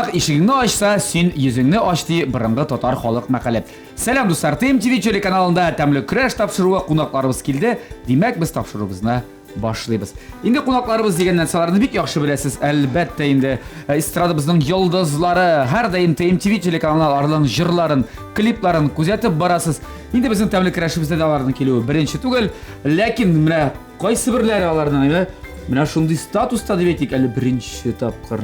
Кунак ишегеңне ачса, син йөзеңне ач, ди борынгы татар халык мәкале. Сәлам, дуслар! ТМТВ телеканалында Тәмле көрәш тапшыруы кунакларыбыз килде. Димәк, без тапшыруыбызны башлыйбыз. Инде кунакларыбыз дигәннән аларны бик яхшы беләсез, әлбәттә инде. Э, эстрадабызның йолдызлары, һәрдаим ТМТВ телеканалына аларның җырларын, клипларын күзәтеп барасыз. Инде безнең тәмле көрәшебездә дә аларның килүе беренче түгел, ләкин менә кайсы берләре аларның инде менә шундый статуста дип әйтик, әле беренче тапкыр.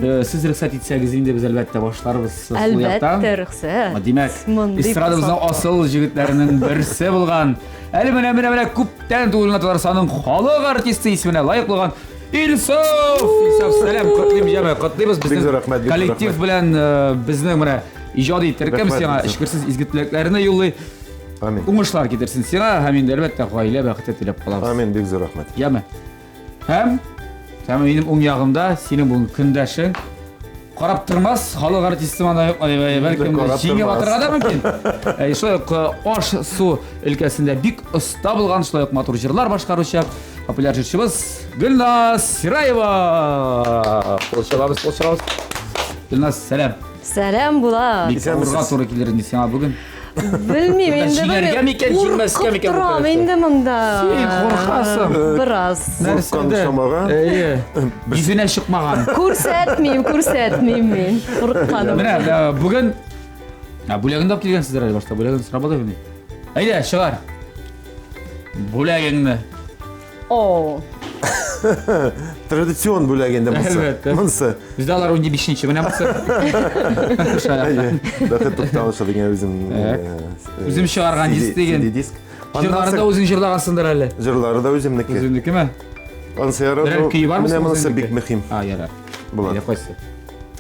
Э, сез рөхсәт итсәгез инде без әлбәттә башларбыз шул яктан. Әлбәттә, рөхсәт. Димәк, эстрадабызның асыл җегетләренең берсе булган Әле менә менә менә күптән түгел генә Татарстанның халык артисты исеменә лаек булган Илсаф! Илсаф, сәлам, котлыйм җәмә, котлыйбыз безнең рәхмәт, коллектив белән э, безнең менә иҗади төркем сиңа эчкерсез изге теләкләрне юллый. Амин. Уңышлар китерсен сиңа һәм инде әлбәттә гаилә бәхете теләп калабыз. Амин, бик зур рәхмәт. Яме. Һәм һәм минем уң ягымда синең бүген көндәшең Карап тормас, халык артисты мана юк, бәлкем җиңеп атырга да мөмкин. Ә, шулай ук э, аш-су өлкәсендә бик оста булган, шулай ук матур җырлар башкаручы популяр җырчыбыз Гөлназ Сираева. Кул чабабыз, кул чабабыз. Гөлназ, сәлам. Сәлам була. Бик авырга туры килер инде сиңа бүген. Белмим инде. Җиңәргә микән, җиңмәскә микән бу Торам инде монда. Син куркасың. Бераз. Курыккан чамага. Әйе. Йөзенә чыкмаган. Күрсәтмим, күрсәтмим мин. Курыкканым. Менә э, бүген Ә, бүләген дә алып килгәнсездер әле башта. Бүләген сорап алыйк инде. Әйдә, чыгар. Бүләгеңне. О. Традицион бүләк инде монысы. Әлбәттә. Монысы. Бездә алар 15-нче, менә монысы. Әйе. Бәхет тукталышы дигән үзем. Так. Үзем чыгарган диск дигән. CD диск. Җырлары да үзең җырлагансыңдыр әле. Җырлары да үземнеке. Үзеңнекеме? Анысы ярар. Берәр көе бармы? Менә монысы бик мөһим. А, ярар. Була. Әйдә, кайсы?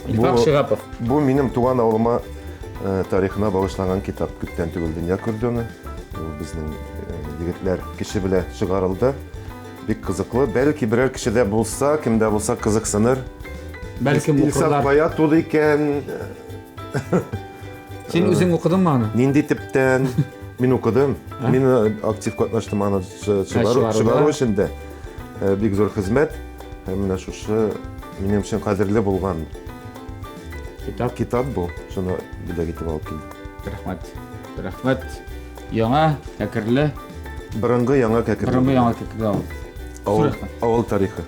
Илфак Шигапов. Бу минем туган авылыма э, тарихына багышланган китап. Күптән түгел дөнья күрде аны. Ул безнең э, егетләр кеше белә чыгарылды. Бик кызыклы. Бәлки берәр кешедә булса, кемдә булса кызыксыныр. Бәлкем Илсаф укырлар. кая туды икән? Син үзең укыдыңмы аны? Нинди төптән? Мин укыдым. Мин э, актив катнаштым аны чыгару, чыгару эшендә. Э, бик зур хезмәт. Һәм менә шушы минем өчен кадерле булган китап. Китап бу. Шуны бүләк итеп алып килдем. Рәхмәт. Рәхмәт. Яңа кәкерле. Борынгы яңа кәкерле. Борынгы яңа кәкерле авыл. Авыл, авыл тарихы.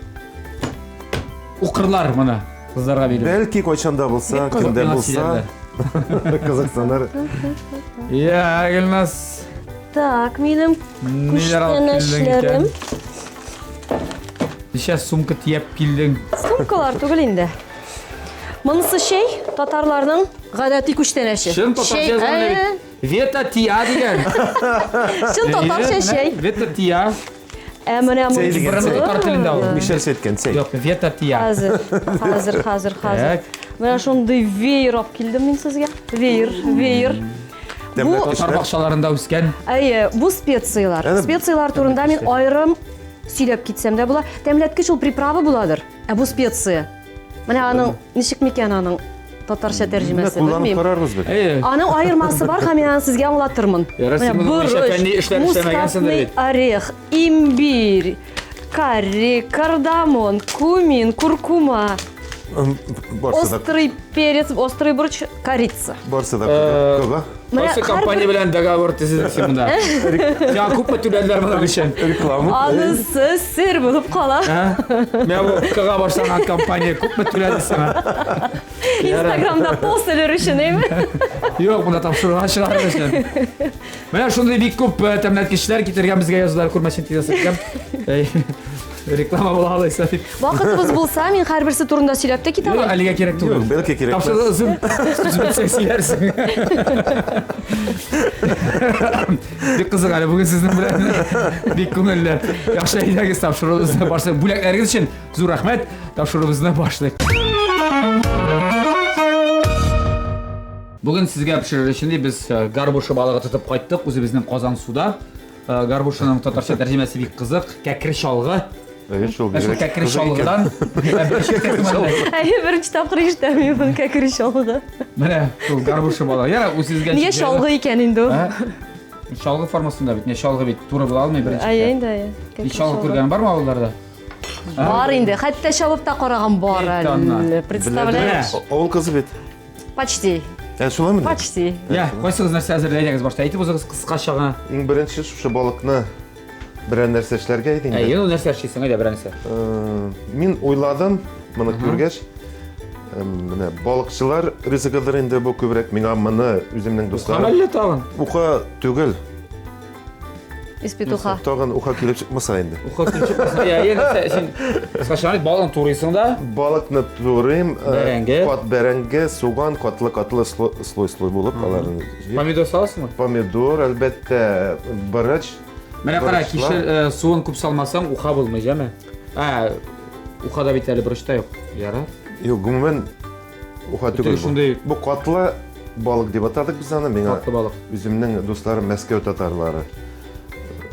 Укырлар моны кызларга биреп. Бәлки кайчан да булса, кемдә булса. Кызыксыныр. Я, Гөлназ. Так, минем күчтәнәчләрем. Ничә сумка тияп килдең? Сумкалар түгел инде. Монысы чәй, татарларның гадәти күчтәнәче. Чын татарча язган бит. Вета тия дигән. Чын татарча чәй. Вета тия. Ә менә Чәй дигән Борынгы чәй. татар телендә ул. Мишәл әйткән чәй. Юк, вета тия. Хәзер, хәзер, хәзер, хәзер. Так. Менә шундый веер алып килдем мин сезгә. Веер, веер. Тәмле Бу, Татар бакчаларында үскән. әйе, бу специялар. Әнә- Специялар турында мин аерым сөйләп китсәм дә була. Тәмләткеч ул приправа буладыр. Ә бу специя. Менә аның ничек микән аның татарча тәрҗемәсе Кулланып белмим. карарбыз бит. Әйе. Аның аермасы бар һәм мин аны сезгә аңлатырмын. Ярар, син Менә моның буенча фәнни эшләр эшләмәгәнсеңдер мускатный бит. орех, имбирь, карри, кардамон, кумин, куркума, Барсы да острый перец, острый борщ, корица. барсы да Э, кага. Менә Кайсы һәрбер- компания белән договор төзедең син монда? Сиңа күпме түләделәр моның өчен? Реклама. Анысы сер булып кала. Ә? Менә бу К-га башланган компания күпме түләде сиңа? Инстаграмда пост элер өчен, әйме? Юк, монда тапшыруга чыгарыр өчен. Менә шундый бик күп э, тәмләткечләр китергән безгә язулар күрмәсен тиз әйткән. Реклама була алайса дип. Вакытыбыз булса, мин һәрберсе турында сөйләп тә китә Юк, алам. әлегә кирәк түгел. Юк, бәлки кирәк. Тапшыру озын. Сүз бетсә сөйләрсең. Бик кызык әле бүген сезнең белән. Бик күңелле. Яхшы әйдәгез тапшыруыбызны башлыйк. Бүләкләрегез өчен зур рәхмәт. Тапшыруыбызны башлыйк. Бүген сезгә пешерер өчен дип без э, горбуша балыгы тотып кайттык үзебезнең Казансуда. Э, Горбушаның татарча тәрҗемәсе бик кызык. Кәкре чалгы. Әйе, шул Ә шул бигрәк кәкре кызык икән. чалгыдан. Ә беренче тәрҗемәдә. Әйе, беренче тапкыр ишетәм мин моны кәкре чалгы. Менә шул горбуша балыгы. Яра, үзегезгә Нигә ничек чалгы икән инде ул? Ә? Чалгы формасында бит. Не чалгы бит туры була алмый беренче. Әйе инде, әйе. Һич чалгы күргән бармы авылларда? Бар инде, хәтта чабып та караган бар әле. Представляешь? Авыл кызы бит. Почти. Ә шулаймы? Почти. Я, кайсыгыз нәрсә әзерләдегез башта? Әйтеп узыгыз кыскача гына. Иң беренче шушы балыкны берәр нәрсә эшләргә иде инде. Әйе, ну нәрсә эшлисең, әйдә берәр нәрсә. Мин уйладым, моны күргәч, менә балыкчылар ризыгыдыр инде бу күбрәк миңа моны үземнең дусларым. Уха әллә тагын? Уха түгел. Из петуха. Тагын уха килеп чыкмаса инде. Уха килеп чыкмаса. Я, я, син кыскача гына балыкны турыйсың да. Балыкны турыйм. Бәрәңге. Кат бәрәңге, суган, катлы-катлы слой-слой булып аларны. Помидор саласыңмы? Помидор, әлбәттә, борыч. Менә кара, кишер суын күп салмасаң, уха булмый, җәме? Ә, ухада бит әле борыч та юк. Ярар. Юк, гомумән Уха түгел бу. Шундый... Бу катлы балык дип атадык без аны. Миңа катлы балык. Үземнең дусларым Мәскәү татарлары.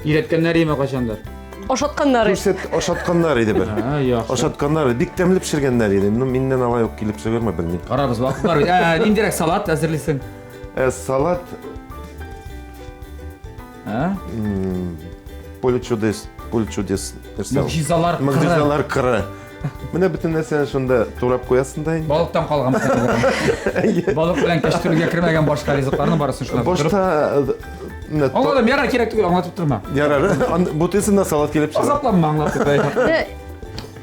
Өйрәткәннәр име кайчандыр? Ашатканнар. Күрсәт, ашатканнар иде бер. А, яхшы. Ашатканнар, бик тәмле пешергәннәр иде. Ну, миннән алай ук килеп чыгырмы, белмим. Карарбыз, вакыт бар. Ә, ниндирәк салат әзерлисең? Ә, салат Ә? Поле чудес, поле чудес. нәрсә ул? Могҗизалар кыры. Могҗизалар кыры. Менә бөтен нәрсәне шунда турап куясың да инде. Балыктан калган бөтен. Балык белән кәчтүргә кермәгән башка ризыкларны барысын шунда тутырып. Башта менә Аңладым, ярар, кирәк түгел, аңлатып торма. Ярар, бутыйсын да салат килеп чыга. Азапланма аңлатып. Менә,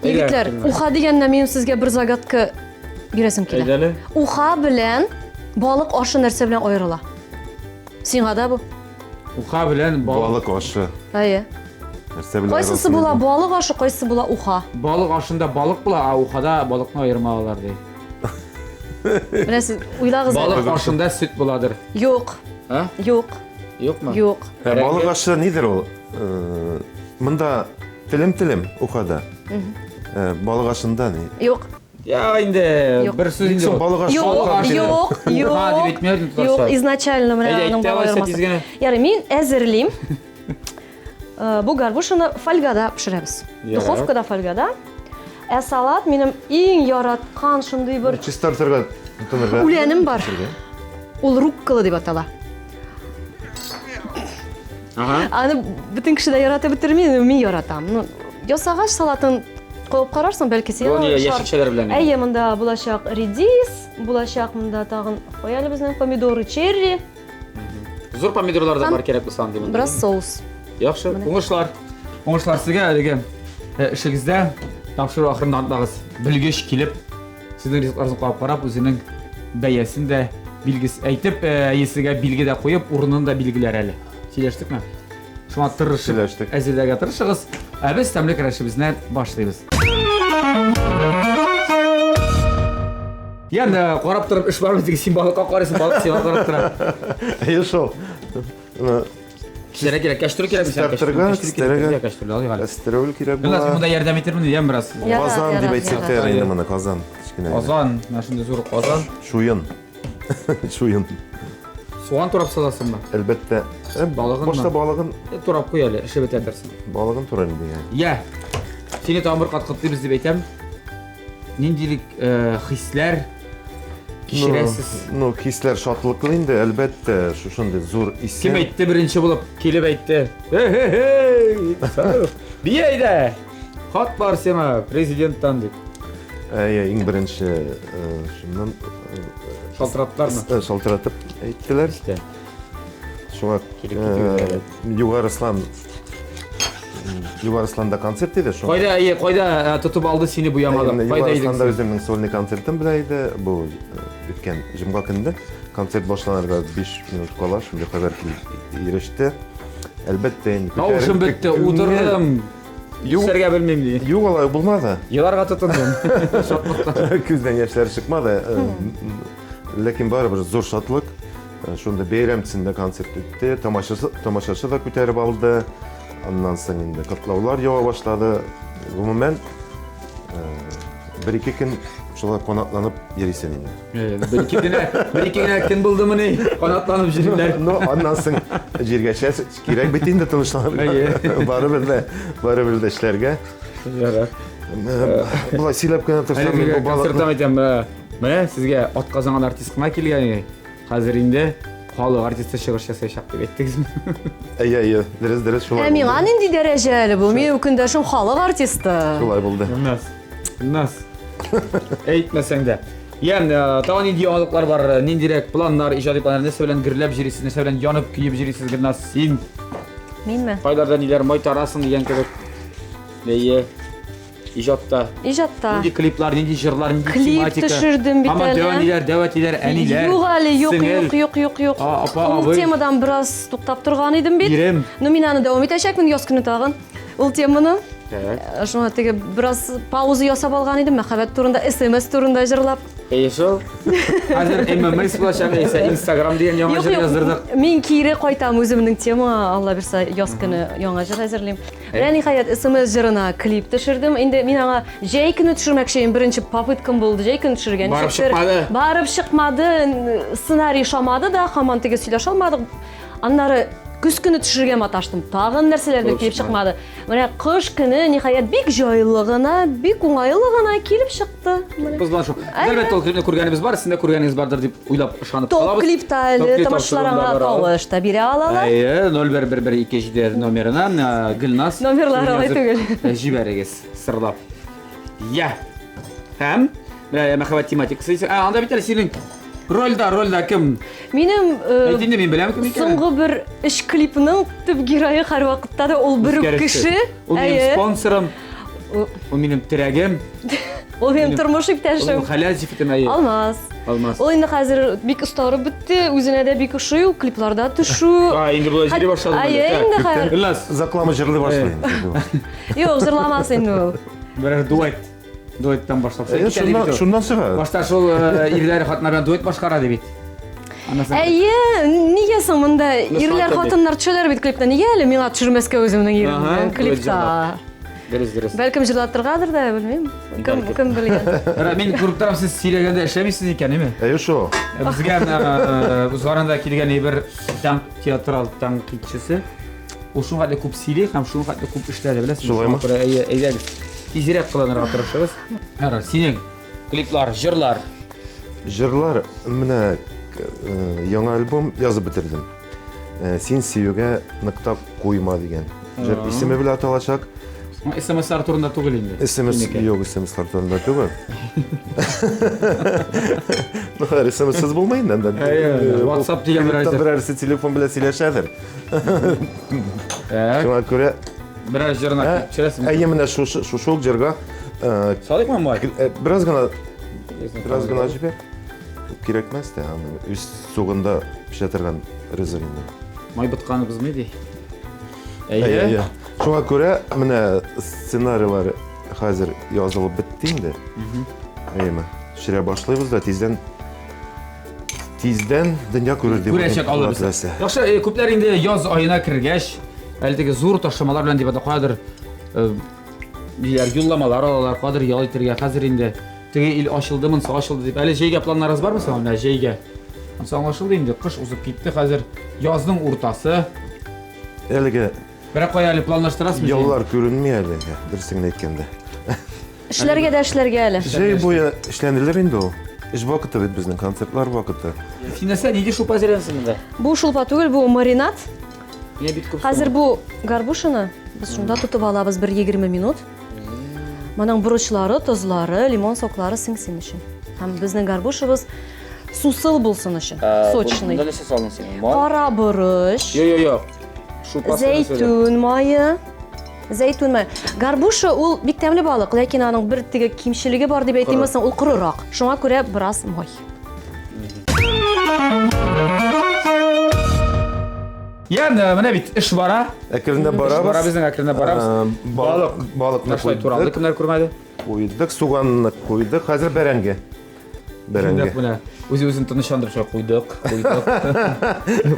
Егетләр, уха дигәннән минем сезгә бер загадка бирәсем килә. Әйдә әле. Уха белән балык ашы нәрсә белән аерыла? Сиңа да бу. Уха белән балык. Балык ашы. Әйе. Нәрсә белән Кайсысы була балык ашы, кайсысы була уха? Балык ашында балык була, ә ухада балыкны аерма алалар ди. Менә сез уйлагыз. әле. Балык ашында сөт буладыр. Юк. А? Юк. Юкмы? Юк. Ә балык ашы нидер ул? Монда телем-телем ухада. Балык ашында ни? Юк. Я инде Юк. бер сүз инде. Соң балык ашы. Юк, Балык ашы. юк, юк. Уха дип әйтмәдем Юк, татарча. изначально менә Әйдә, аның әйтте балык алайса аермасы. тиз генә. Ярый, мин әзерлим. Бу горбушаны фольгада пешерәбез. Ярар. Духовкада фольгада. Ә салат минем иң яраткан шундый бер Чистартырга тотынырга. үләнем бар. Ул руккола дип атала. Ага. Аны бөтен кеше дә яратып бетерми, но мин яратам. Ну, ясагач салатын кабып карарсың, бәлки сиңа Бу ни, ошар. яшелчәләр белән инде. Әйе, монда булачак редис, булачак монда тагын кой әле безнең помидоры черри, Зур помидорлар да Һәм бар кирәк булса андый монда. бераз соус. Яхшы, уңышлар. Уңышлар сезгә әлеге эшегездә. Тапшыру ахырында онытмагыз. Белгеч килеп, сезнең ризыкларыгызны карап карап, үзенең бәясен дә билгес әйтеп, әйе, сезгә билге дә куеп, урынын да билгеләр әле. Сөйләштекме? Шуңа тырышып Сөйләштек. әзерләргә тырышыгыз. Ә без тәмле көрәшебезне башлыйбыз. Ян, карап торып эш бармы диген, син балыкка карыйсың, балык сиңа карап тора. Әйе шул. Кишәргә кирәк, кәчтүр кирәк мисән, Чистартырга, кәчтүр кистәргә. кәчтүр алыйк әле. Кәстрүл кирәк Гөлназ, мин була. монда ярдәм итермен, дигән бераз. Ярар, Казан дип ярар, әйтсәк тә ярар. ярар инде моны, казан. Кечкенә генә. Казан, менә шундый зур казан. Чуен. Чуен. Суган турап саласыңмы? Әлбәттә. Балыгынмы? Башта балыгын, Турап куй әле, эше бетә торсын. балыгын турыйм дигән. Я. Сине тагын бер кат котлыйбыз дип әйтәм. Ниндилек хисләр кичерәсез? Ну, хисләр шатлыклы инде, әлбәттә, шушындый зур исем. Кем әйтте беренче булып? Килеп әйтте. Эй-эй-эй! Бия әйдә! Хат бар сиңа президенттан дип. Әйе, иң беренче шуннан Шалтыраттылармы? Шалтыратып әйттеләр. Истә. Шуңа Килеп китүгә Югары Ислам Югары Исламда концерт иде шуңа. Кайда, әйе, кайда тотып алды сине бу яңалык? Әйе, Кайда Югары идең Исламда син? үземнең сольный концертым белә иде. Бу үткән җомга көнендә концерт башланырга 5 минут кала шундый хәбәр килеп иреште. Әлбәттә, инде Тавышым бетте, утырдым. Юк. Нишләргә белмим ди. Юк, алай булмады. Еларга тотындым. Шатлыктан. Күздән яшьләр чыкмады. Ләкин барыбер зур шатлык. Шунда бәйрәм төсендә концерт үтте. Тамашасы, тамашачы да күтәреп алды. Аннан соң инде котлаулар ява башлады. Гомумән, бер-ике көн шулай канатланып йөрисең инде. Бер-ике генә, бер-ике генә көн булдымыни? Канатланып йөриләр. Ну, аннан соң җиргә чәс кирәк бит инде тынычланып. Әйе. Барыбер дә, барыбер дә эшләргә. Ярар. Болай сөйләп кенә торсам, мин бу Концерттан балыкны әйтәм, менә сезгә атказанган артист кына килгән. Хәзер инде Халык артисты чыгыш ясаячак дип әйттегезме? Әйе, әйе, дөрес, дөрес шулай. Ә миңа нинди дәрәҗә әле бу? Минем көндәшем халык артисты. Шулай булды. Гөлназ. Гөлназ. Әйтмәсәң дә. Я, тагын нинди яңалыклар бар, ниндирәк планнар, иҗади планнар, нәрсә белән гөрләп йөрисез, нәрсә белән янып көеп йөрисез, Гөлназ, син? Минме? Кайларда ниләр майтарасың дигән кебек. Әйе. Иҗатта. Иҗатта. Нинди клиплар, нинди җырлар, нинди Клип тематика. төшердем бит Һаман әле. дәү әниләр, дәү әтиләр, әниләр. Юк әле, юк, сеңел. юк, юк, юк, юк. А, апа, Ул абый. темадан бераз туктап торган идем бит. Ирем. Ну, мин аны дәвам итәчәкмен яз көне тагын. Ул теманы. Так. Шуңа теге бераз пауза ясап алган идем, мәхәббәт турында, смс турында җырлап. Әйе шул. Хәзер ММС булачак, яисә Инстаграм дигән яңа Юк, җыр юк, яздырдык. мин кире кайтам үземнең тема, Алла бирса, яз көне яңа җыр әзерлим. Менә ниһаять смс җырына клип төшердем. Инде мин аңа җәй көне төшермәкче идем, беренче попыткам булды җәй көне төшергән. Барып чыкмады. Барып чыкмады, сценарий ошамады да, һаман теге сөйләшә алмадык. Аннары көз көне төшерергә маташтым. Тагын нәрсәләрдер килеп чыкмады. Менә кыш көне ниһаять бик җайлы гына, бик уңайлы гына килеп чыкты. Менә. Без белән шул. Әлбәттә, ул клипны күргәнебез бар, сезнең дә күргәнегез бардыр дип уйлап ышанып Топ калабыз. клипта Топ әле клип тамашачылар аңа тапшыруында бар ул. тавыш та бирә алалар. Әйе, 01112 номерына э, Гөлназ. Номерлары алай язып, түгел. э, Җибәрегез, сырлап. Я. Һәм менә мәхәббәт тематикасы. исә- Ә, анда бит әле синең рольдә, рольдә кем? Минем э, Әйт инде, мин беләм кем икәнен. соңгы бер өч клипның төп герое һәрвакытта да ул бер үк Үзгәрешсез. кеше. Ул минем Әйе. спонсорым, ул минем терәгем, Ул минем минем- тормыш ул иптәшем. минем хәләл җефетем, әйе. Алмаз. Алмаз. Ул инде хәзер бик остарып бетте, үзенә дә бик ошый ул клипларда төшү. А, инде болай җырлый башлады. Әйе, инде хәзер. Гөлназ, Заклама җырлый башлый инде. Юк, җырламас инде ул. берәр дуэт. Дуэттан башлап. Әйе, Китә ди бит шуннан ул. шуннан чыга. Башта шул э, ирләр хатыннар белән дуэт башкара ди бит. Аннан Әйе, нигә соң монда Ну, ирләр шулай хатыннар төшәләр бит клипта? Нигә әле миңа төшермәскә үземнең Ага, иремне клипта? Дөрес, дөрес. Бәлкем җырлатыргадыр да, белмим. Кем Бәлки. кем белгән. Ра, Мин күреп торам, сез сөйләгәндә эшләмисез икән, әйме? Әйе шул. Безгә менә, э, узганында килгән бер тән театрал тәнкыйтьчесе. Ул шуңа хәтле күп сөйли һәм шуңа хәтле күп эшләде, беләсезме? Шулаймы? Шуңа күрә, әйе, әйдәгез. Тизрәк кыланырга тырышыгыз. Ярар, синең клиплар, җырлар. Җырлар менә э, яңа альбом язып бетердем. Э, Син сөюгә нокта куйма дигән. Җыр исеме белән аталачак. СМСлар турында түгел инде. SMS Синеке. юк, СМСлар турында түгел. Ну, хәер, СМСсыз булмый инде анда. Әйе, Э, WhatsApp дигән бер клипта әйбер. Берәрсе телефон белән сөйләшәдер. Так, Шуңа күрә берәр җырына Ә, клип төшерәсеңме? Әйе, менә шушы шушы ук җырга э, Салыйкмы май? э, бераз гына бераз гына җибәр. Күп кирәкмәс тә, аны үз сугында пешә торган ризык инде. Май ботканыбызмы ди? Әйе, Әйе. әйе. Шуңа күрә менә сценарийлар хәзер язылып бетте инде. Әйеме? Төшерә башлыйбыз да тиздән тиздән дөнья күрер дип Күрәчәк уйлыйм, алла Алла бирсә. теләсә. Яхшы, э, күпләр инде яз аена кергәч, әле теге зур ташламалар белән дип ата каядыр э, ниләр юлламалар алалар, кадер ял итәргә. Хәзер инде теге ил ачылды, монысы ачылды дип. Әле җәйгә планнарыгыз бармы соң менә җәйгә? Ансы аңлашылды инде, кыш узып китте, хәзер язның уртасы. Әлеге Берәр кая әле планлаштырасызмы? җәйне? яллар күренми әле, дөресен генә әйткәндә. Эшләргә дә эшләргә әле. Җәй буе эшләнелер инде ул. Эш вакыты бит безнең, концертлар вакыты. Син нәрсә, нинди шулпа әзерләнсең монда? Бу шулпа түгел, бу маринад. Менә бик күп. Хәзер бу горбушаны без шунда тотып алабыз бер 20 минут. Моның борычлары, тозлары, лимон соклары сеңсен өчен. Һәм безнең горбушабыз сусыл булсын өчен, сочный. Монда нәрсә салдың син? Май? Кара борыч, Йо, йо, йо. Шулпасы зәйтүн мае. Зәйтүн мае. Горбуша ул бик тәмле балык, ләкин аның бер теге кимчелеге бар дип әйтимме соң, ул корырак. Шуңа күрә бераз май. Ягъни менә бит эш бара. Әкренләп Эш барабыз. бара безнең әкренләп барабыз. Э, Балык, балыкны Ташлай туралды куйдык. кемнәр күрмәде? Куйдык, суганны куйдык. Хәзер бәрәңге. Бәрәңге. Шундый менә үзе үзен тынычландырып шулай куйдык, куйдык.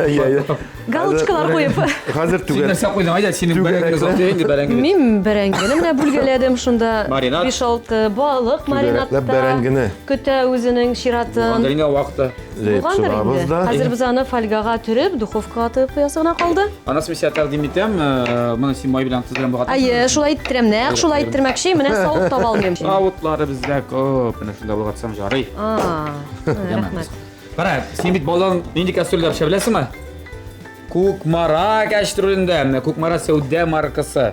Әйе, әйе. Галочкалар куеп. Хәзер Син түгел. нәрсә куйдың? Әйдә, синең Түгәрәкле. бәрәңге озак инде бәрәңге. Мин бәрәңгене менә бүлгәләдем шунда. Маринад. 5-6 балык маринадта. бәрәңгене. Көтә үзенең чиратын. Мандарина вакыты. Җәеп Булгандыр чыгабыз инде. да. Хәзер без аны фольгага төреп, духовкага тыгып куясы гына калды. Анасы мин сиңа тәкъдим итәм, э, моны син май белән тоз белән болгатасың. Әйе, шулай иттерәм, нәкъ шулай иттермәкче, менә савыт таба алмыйм. Савытлары бездә күп, менә шунда болгатсаң жарый. А, рәхмәт. Кара, син бит балдан нинди кастрюльдә пешә беләсеңме? Кукмара кәчтрүлендә, менә Кукмара сәүдә маркасы.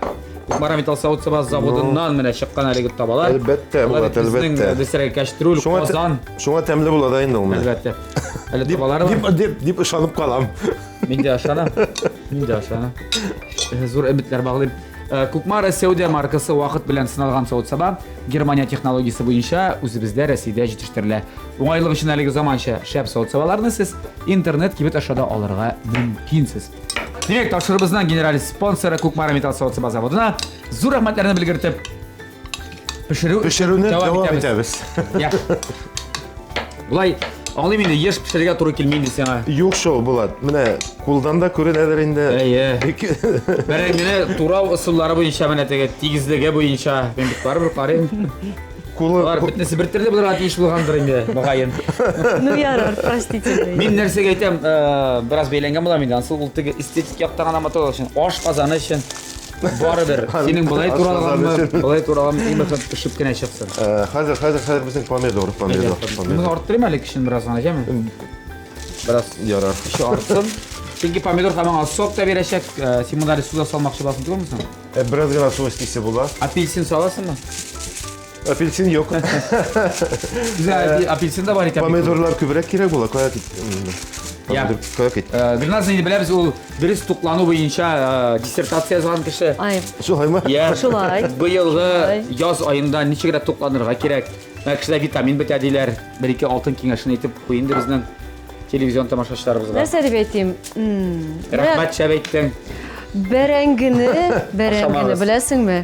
Кукмара металл савыт-саба заводыннан менә чыккан әлеге табалар. Әлбәттә, Булат, әлбәттә. Безнең кәчтрүл, казан. Шуңа тәмле була да инде ул менә. Әлбәттә. Әле табалар бар. Дип, дип, дип ышанып калам. Мин дә ышанам. Мин дә ышанам. Зур өметләр баглыйм. Э, Кукмара сәүдә маркасы вакыт белән сыналган савыт-саба Германия технологиясе буенча үзебездә Россиядә җитештерелә. Уңайлык өчен әлеге заманча шәп савыт-сабаларны сез интернет кибет аша да алырга мөмкинсез. Димәк, тапшырыбызның генераль спонсоры Кукмара металл савыт-саба заводына зур рәхмәтләрне белгертеп, пешерү пешерүне дәвам итәбез. Я. Болай аңлыйм инде, еш пешерергә туры килми инде сиңа. Юк шул, Булат. Менә кулдан да күренәдер инде. Әйе. Бәрәңгене турау ысуллары буенча менә теге тигезлеге буенча мин бит барыбер карыйм. Кулы Алар бөтенесе бер төрле булырга тиеш булгандыр инде, мөгаен. Ну ярар, простите. Мин нәрсәгә әйтәм, э, бераз бәйләнгән булам инде. Ансы ул теге эстетик яктан гына матур өчен, аш казаны өчен барыбер. Синең болай туралганмы, болай туралганмы, иң мөһиме пешеп кенә чыксын. Э, хәзер, хәзер, хәзер безнең помидор, помидор, помидор. Моны арттырыйм әле кешен бераз гына, җәме? Бераз ярар. Еще артсын. Чөнки помидор һәм аңа сок та бирәчәк. Э, син монда әле су да салмакчы буласың түгелме соң? Э, бераз гына су өстисе була. Апельсин саласыңмы? Апельсин юк. Бездә э, апельсин да бар икән. Помидорлар күбрәк кирәк була. Кая кит? Помидор кая кит? Э, Гөлназ инде беләбез, ул дөрес туклану буенча диссертация язган кеше. Ай. Шулаймы? Я. Шулай. Быелгы яз аенда ничегрәк тукланырга кирәк? Менә кешедә витамин бетә диләр. Бер-ике алтын киңәшен әйтеп куй инде безнең телевизион тамашачыларыбызга. Нәрсә дип әйтим? Рәхмәт, шәп әйттең. Бәрәңгене, бәрәңгене беләсеңме?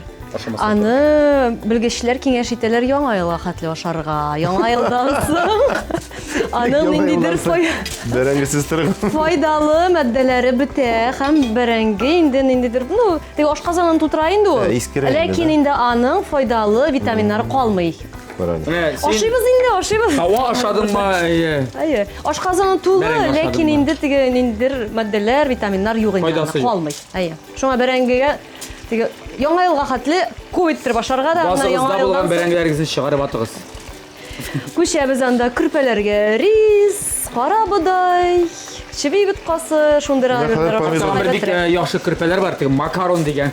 Аны белгечләр киңәш итәләр яңа елга хәтле ашарга. Яңа елдан соң аның ниндидер бәрәңгесез торып. Файдалы матдәләре бетә һәм бәрәңге инде ниндидер, ну, теге ашказанын тутыра инде ул. Ләкин инде аның файдалы витаминнары калмый. Менә син Ашыйбыз инде, ашыйбыз. Тава ашадыңмы? Әйе. Әйе. Ашказаны тулы, Бәрәңге ләкин ашадыңмы? инде теге ниндидер матдәләр, витаминнар юк инде. Файдасы анда, юк. Калмый. Әйе. Шуңа бәрәңгегә теге яңа елга хәтле күп иттереп ашарга да, менә Базыгызда яңа булган елдан соң бәрәңгеләрегезне чыгарып атыгыз. күчәбез анда көрпәләргә рис, кара бодай, чеби боткасы, шундыйрак Менә хәзер әйберләр помидор. Тагын бер бик ашарга э, яхшы көрпәләр бар, теге макарон дигән.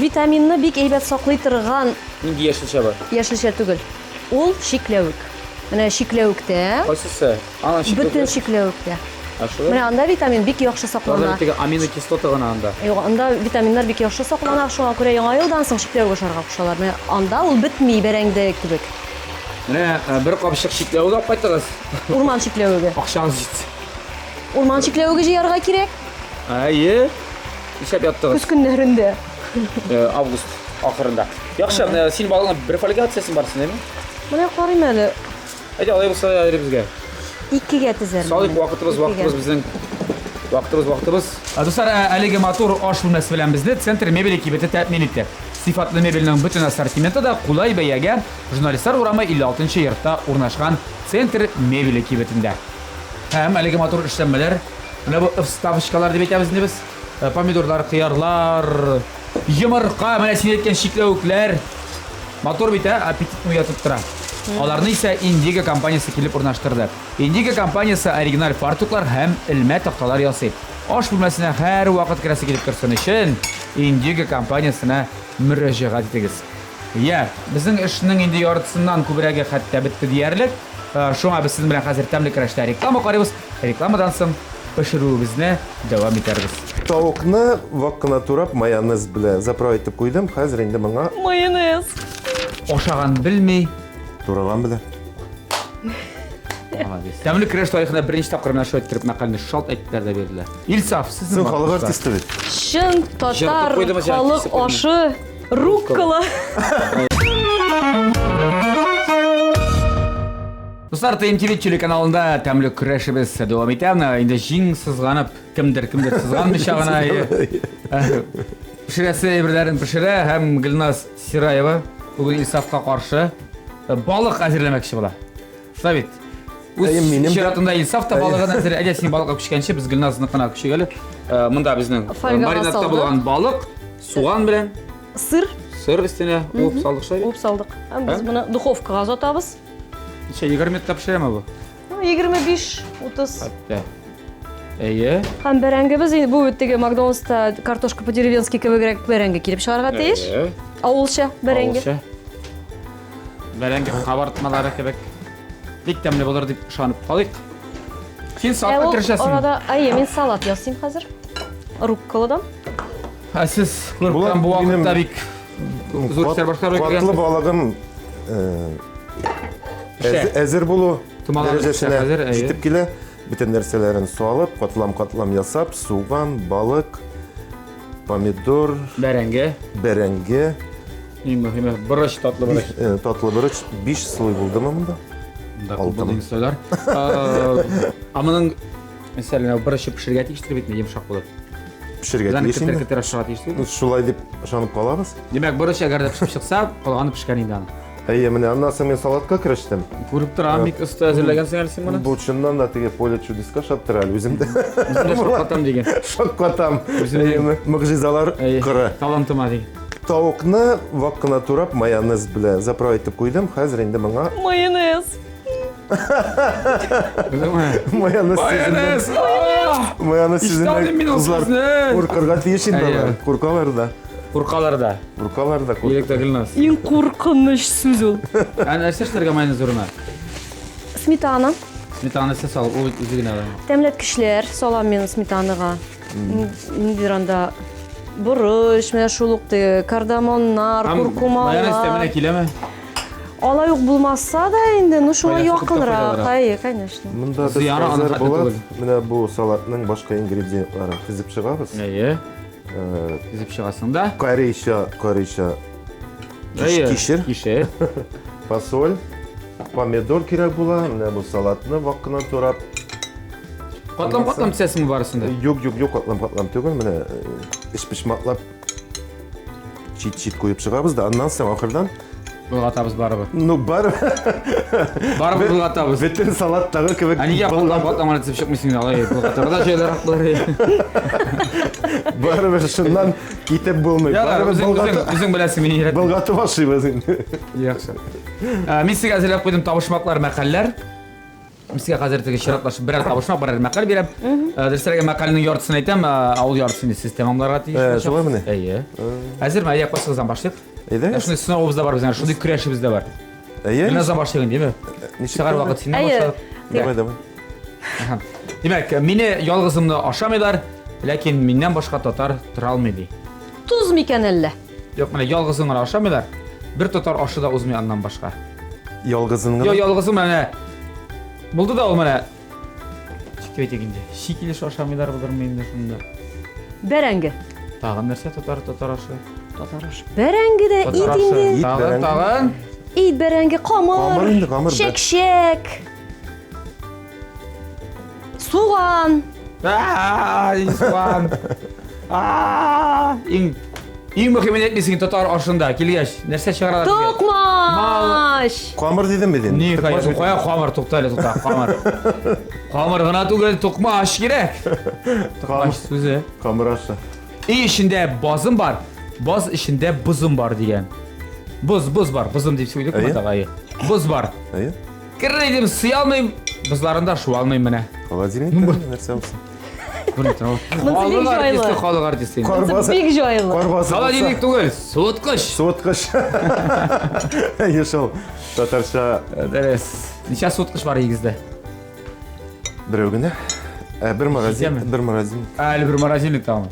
Витаминны бик әйбәт саклый торган Нинди яшелчә бар? Яшелчә түгел. Ул чикләвек. Менә чикләвектә. Кайсысы? Ана чикләвек. Бөтен чикләвектә. Ә шулай? Менә анда витамин бик яхшы саклана. Анда теге аминокислота гына анда. Юк, анда витаминнар бик яхшы саклана, шуңа күрә яңа елдан соң чикләвек ашарга кушалар. Менә анда ул бетми бәрәңге кебек. Менә э, бер капчык чикләвек алып кайтыгыз. Урман чикләвеге. Акчагыз җитсен. Урман чикләвеге җыярга кирәк. Әйе. Нишләп яттыгыз? Көз көннәрендә. Э, август ахырында. Яхшы, менә син балаңа бер фольга атсасың барсын, әйме? Менә карыйм әле. Әйдә, алай булса әле безгә. Икегә тезәрмен. Салыйк, вакытыбыз, вакытыбыз безнең. Вакытыбыз, вакытыбыз. Дуслар, ә, әлеге матур аш бүлмәсе белән безне Центр мебели кибете тәэмин итте. Сыйфатлы мебельнең бөтен ассортименты да кулай бәягә Журналистлар урамы 56 йортта урнашкан Центр мебели кибетендә. Һәм әлеге матур эшләнмәләр, менә бу вставочкалар дип әйтәбез инде без. Э, помидорлар, кыярлар, йомырка, менә син әйткән чикләвекләр. Матур бит, ә? Аппетитны уятып тора. Аларны исә Индиго компаниясе килеп урнаштырды. Индиго компаниясе оригиналь фартуклар һәм элмә такталар ясый. Аш бүлмәсенә һәрвакыт керәсе килеп торсын өчен Индиго компаниясенә мөрәҗәгать итегез. Я, безнең эшнең инде яртысыннан күбрәге хәтта бетте диярлек. Э, шуңа без сезнең белән хәзер тәмле көрәштә реклама карыйбыз. Рекламадан соң пешерүебезне дәвам итәрбез. Тавыкны вак кына турап, майонез белән заправить итеп куйдым. Хәзер инде моңа майонез. Ашаган белми, тураган белә. Молодец. Тәмле көрәш тарихында беренче тапкыр менә шулай иттереп мәкальне шалт әйттеләр дә бирделәр. Илсаф, сезнең Син халык артисты бит. Чын татар халык ашы Руккола. Дуслар, ТМТВ телеканалында тәмле көрәшебез дәвам итә. Менә инде җиң сызганып, кемдер кемдер сызганмыйча гына пешерәсе әйберләрен пешерә һәм Гөлназ Сираева бүген Илсафка каршы балык әзерләмәкче була. Шулай бит. Үз Әйе, минем дә- чиратында Илсаф та балыгын әзер. Әйдә, син балыкка күчкәнче без Гөлназныкына күчик әле. Э, монда безнең э, Фольгага маринадта салдык. булган балык, суган белән, Сыр сыр өстенә уып салдык шулай бит. уып салдык. Һәм без Ә? моны духовкага озатабыз. Ничә, 20 минутта пешерәме бу? Ну, 25, 30. Хәтта. Әйе. Һәм бәрәңгебез инде бу теге Макдональдста картошка по-деревенски кебегрәк бәрәңге килеп чыгарга тиеш. Әйе. Авылча бәрәңге. Авылча. Бәрәңге кабартмалары кебек. Бик тәмле булыр дип ышанып калыйк. Син Ә салатка ул керешәсең. арада, әйе, мин салат ясыйм хәзер. Рукколадан. Ә сез күркәм бу вакытта бик зур эшләр башкарып Катлы балыгым әзер булу дәрәҗәсенә җитеп килә. Бөтен нәрсәләрен салып, катлам-катлам ясап, суган, балык, помидор, бәрәңге, бәрәңге, иң мөһиме борыч, татлы борыч. Татлы борыч 5 слой булдымы монда? Монда күп булды слойлар. Ә моның мәсәлән, борычы пешергә тиештер бит, йомшак булып. Пешергә тиеш инде. Кетер ашарга тиеш түгел. Шулай дип ышанып калабыз. Димәк, борыч әгәр дә пешеп чыкса, калганы пешкән инде аның. Әйе, менә аннан соң мин салатка керештем. Күреп торам, бик оста әзерләгәнсең әле син моны. Бу чыннан да теге поле чудеска ошап тора әле үзем дә. Үзем дә шаккатам диген. Шаккатам. Үземнең могҗизалар кыры. Талантыма диген. Тавыкны вак кына турап, майонез белән заправить итеп куйдым. Хәзер инде моңа майонез. Майонез Майонез! Майонез сүзеннән кызлар куркырга тиеш инде алар. Куркалар да. Куркалар да. Куркалар да. Бигрәк тә Гөлназ. Иң куркыныч сүз ул. Ә нәрсә эшләргә майонез урынына? Сметана. Сметана нәрсә салып, ул үзе генә. Тәмләткечләр салам мин сметанага. Ниндидер анда борыч, менә шул ук теге кардамоннар, куркумалар. Майонез тәменә киләме? Алай ук булмаса да инде, ну шуңа якынрак. Әйе, конечно. Монда без хәзер Булат, менә бу салатның башка ингредиентларын тезеп чыгабыз. Әйе. Тезеп чыгасың да. Корейча, корейча кишер. Кишер. Фасоль, помидор кирәк була. Менә бу салатны вак кына турап. Катлам-катлам тезәсеңме барысын да? Юк, юк, юк, катлам-катлам түгел. Менә өчпочмаклап чит-чит куеп чыгабыз да, аннан соң ахырдан Болгатабыз барыбер. Ну, барыбер. Барыбер болгатабыз. Бөтен салаттагы кебек. Ә нигә катлам катлам гына тезеп чыкмыйсың инде алай? Болгатырга да җайлырак булыр. Барыбер шуннан китеп булмый. Барыбер болгатып. Үзең беләсең, мин өйрәттем. Болгатып ашыйбыз инде. Яхшы. Мин сезгә әзерләп куйдым табышмаклар, мәкальләр. Мин сезгә хәзер теге чиратлашып берәр табышмак, берәр мәкаль бирәм. Дөресрәге мәкальнең яртысын әйтәм, ә ул яртысын инде сез тәмамларга тиеш. Шулаймыни? Әйе. Әзерме? Әйе, кайсыгыздан башлыйк? Әйдә. Шундый сынавыбыз да бар безнең, шундый көрәшебез дә бар. Әйе. Гөлназдан башлыйк инде, әйеме? Чыгар вакыт синнән башлап. Давай, давай. Димәк, мине ялгызымны ашамыйлар, ләкин миннән башка татар тора алмый ди. Тоз микән әллә? Юк, менә ялгызын гына ашамыйлар. Бер татар ашы да узмый аннан башка. Ялгызын гына? Юк, ялгызын менә. Булды да ул менә. Ничек дип әйтик инде? Чи килеш ашамыйлар булырмы инде шунда? Бәрәңге. Тагын нәрсә татар татар ашы? Татар ашы. Бәрәңге дә ит инде. Тагын, тагын. Ит, бәрәңге, камыр. Камыр инде, камыр. Чәкчәк. Суган. Суган. Иң иң мөһимен әйтмисең татар ашында килгәч, нәрсә чыгаралар? Токмач. Камыр дидем бит инде. Ни, кая камыр, тукта әле, тукта, камыр. Камыр гына түгел, токмач кирәк. Токмач сүзе. Камыр ашы. Өй эчендә базым бар, баз эчендә бозым бар дигән. Боз, боз бар, бозым дип сөйлик монда. Боз бар. Әйе. Керер идем, сыя алмыйм, бозларында шуа алмыйм менә. Холодильник нәрсә булсын? Халык артисты, халык артисты. Бик җайлы. Холодильник түгел, суыткыч. Суыткыч. Әйе шул. Татарча. Дөрес. Ничә суыткыч бар өегездә? Берәү генә. Ә, бер морозильник, бер морозильник. Ә, әле бер морозильник тагын.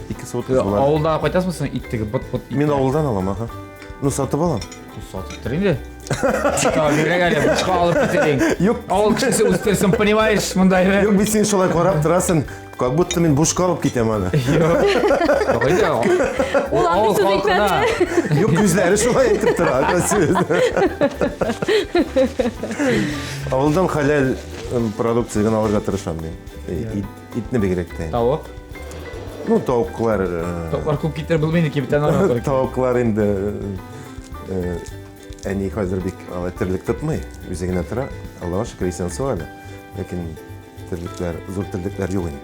Ике суыткыч була. Авылдан кайтасыңмы соң ит теге бот-бот? Мин авылдан алам, аха. Ну, сатып алам. Сатып тор инде. Бигрәк әле бушка алып китерең. Юк. Авыл кешесе үстерсен, понимаешь, монда әйбер. Юк, бит син шулай карап торасың, как будто мин бушка алып китәм аны. Юк. Ул андый сүз әйтмәде. Юк, күзләре шулай әйтеп тора. Авылдан хәләл продукция генә алырга тырышам мин. Итне бигрәк тә. Тавык. Ну, тавыклар. Тавыклар күп китереп булмый инде, кибеттән алырга. Тавыклар инде әни хәзер бик алай терлек тотмый, үзе генә тора. Аллага шөкер, исән сау әле. Ләкин терлекләр, зур терлекләр юк инде.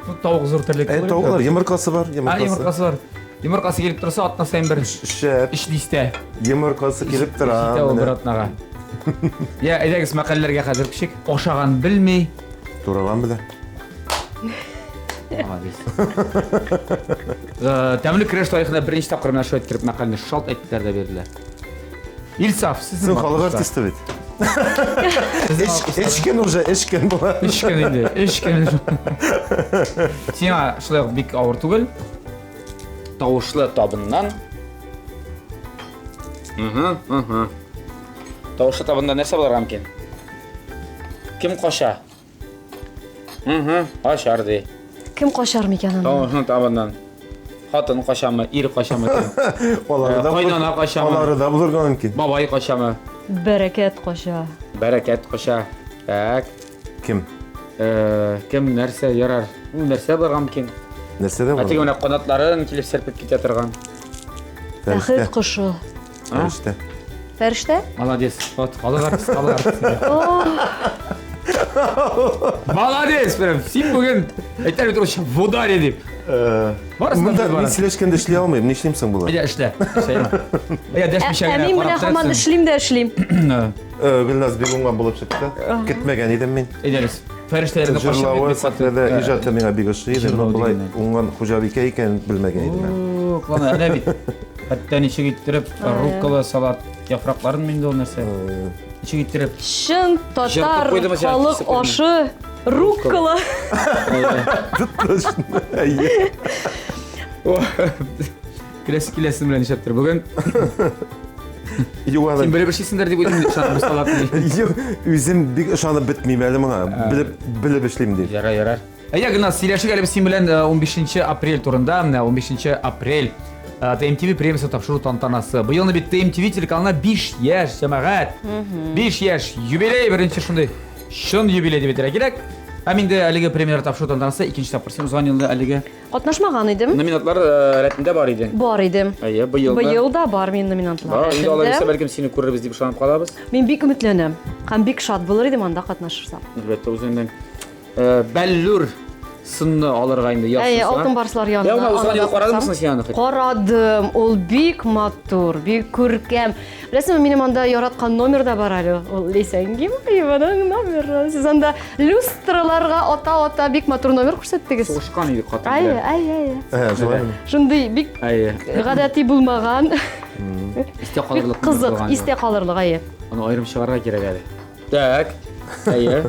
Ну, тавык зур терлек. Ә, тавыклар, йомыркасы бар, йомыркасы. А, йомыркасы бар. Йомыркасы килеп торса, атна саен бер Шәп. Өч дистә. Йомыркасы килеп тора. Җитә ул бер атнага. Я, әйдәгез мәкальләргә хәзер күчик. Ашаган белми. Тураган белә. Молодец. Э, тәмле көрәш тарихында беренче тапкыр менә шулай иттереп мәкальне шалт әйттеләр дә бирделәр. Илсаф, сезнең халык артисты бит. Эч көн уже, эч көн була. Өч көн инде, өч көн. Сиңа шулай ук бик авыр түгел. Тавышлы табыннан. Угу, угу. Тавышлы табында нәрсә булырга мөмкин? Кем кача? Угу, качар ди. Кем качар микән аннан? Тавышның табыннан. Хатын качамы, ир качамы кем? Алары да Кайнана качамы? Алары да булырга мөмкин. Бабай качамы? Бәрәкәт кача. Бәрәкәт кача. Так. Кем? Э, кем нәрсә ярар? Ул нәрсә булырга мөмкин? Нәрсә дә Ә теге менә канатларын килеп серпеп китә торган. Бәхет кошы. Фәрештә. Фәрештә? Молодец. Вот, халык артист, халык артист. Молодец, прям. Син бүген әйтәр бит русча, в ударе дип. Э, Барысын да Монда без мин барабыз. сөйләшкәндә эшли алмыйм. Нишлим соң болай? Әйдә, эшлә. Эшлә. Әйдә, дәшмичә Ә генә мин менә карап һаман торасың. эшлим дә эшлим. Э, Гөлназ бик уңган булып чыкты. Көтмәгән идем мин. Әйдәгез. Фәрештәләрне качып Җырлавы, бит сәхнәдә иҗаты миңа бик ошый иде. Җырлау Но болай дигәннән. уңган хуҗабикә икәнен белмәгән идем әле. О, Клана, әнә бит. Хәтта ничек иттереп руккола салат яфракларын инде ул нәрсә. Ничек иттереп. Чын татар Җыртып куйдымы син, халык кисеп куйдымы? ашы руккола. Әйе. Киләсе киләсе белән нишләптер бүген. Юк әле. Син белеп эшлисеңдер дип уйлыйм, ышанып бу салатны. Юк, үзем бик ышанып бетмим әле моңа. Белеп, белеп эшлим дип. Ярар, ярар. Әйдә, Гөлназ, сөйләшик әле без син белән 15 апрель турында. Менә 15 апрель ТМТВ премиясе тапшыру тантанасы. Быелны бит ТМТВ телеканалына 5 яшь, җәмәгать. 5 яшь юбилей, беренче шундый чын юбилей дип әйтергә кирәк. Һәм инде әлеге премияләр тапшыру тантанасы икенче тапкыр. Син узган елда әлеге Катнашмаган идем. Номинантлар э, рәтендә бар идең. Бар идем. Әйе, быел да. Быел да бар мин номинантлар Бар, инде алай булса рәтендә. бәлкем сине күрербез дип ышанып калабыз. Мин бик өметләнәм һәм бик шат булыр идем анда катнашырсам. Әлбәттә, үзеңнең э, бәллүр сынны алырга инде язсын. Әйе, алтын барслар янына. Я, менә узган аны ел да карадыңмы куйсам. соң син аны? хоть? Карадым. Ул бик матур, бик күркәм. Беләсеңме, минем анда яраткан номер да бар әле. Ул Ләйсән Гимаеваның номеры. Сез анда люстраларга ата-ата бик матур номер күрсәттегез. Сугышкан идек хатын Әйе, белән. әйе, әйе. Ә, шулаймы? Шундый бик Әйе. гадәти булмаган, Истә бик калырлык. номер кызык, булган. истә калырлык, әйе. Аны аерым чыгарга кирәк әле. Так. Әйе.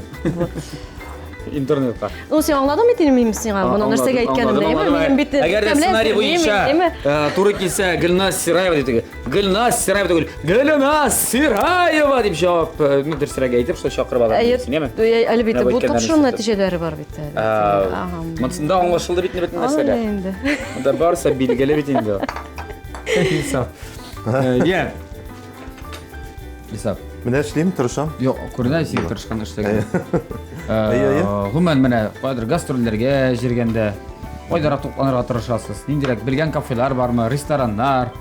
Интернетка. Ну, син аңладың бит инде мин сиңа моның нәрсәгә әйткәнемне, әйеме? Минем бит Әгәр дә тәмле сценарий әзерлим, буенча әйеме? э, туры килсә, Гөлназ Сираева дип теге. Гөлназ Сираева түгел, Гөлназ Сираева дип җавап, э, ну, дөресрәк әйтеп, шулай чакырып алам. Әйе, Син, әйеме? әлбәттә, Менә бу бу әйткәннәрне тапшыру ишеттем. нәтиҗәләре бар бит әле. Ага. Монсында аңлашылды бит инде бөтен Аны нәрсәләр. инде. Монда барысы билгеле бит инде. Инсаф. Э, Я. Инсаф. Менә эшлим, тырышам. Юк, күренә син тырышкан эшләгән. Әйе, әйе. Гомумән менә кайдыр гастрольләргә җиргәндә кайдарак тукланырга тырышасыз? Ниндирәк белгән кафелар бармы, рестораннар?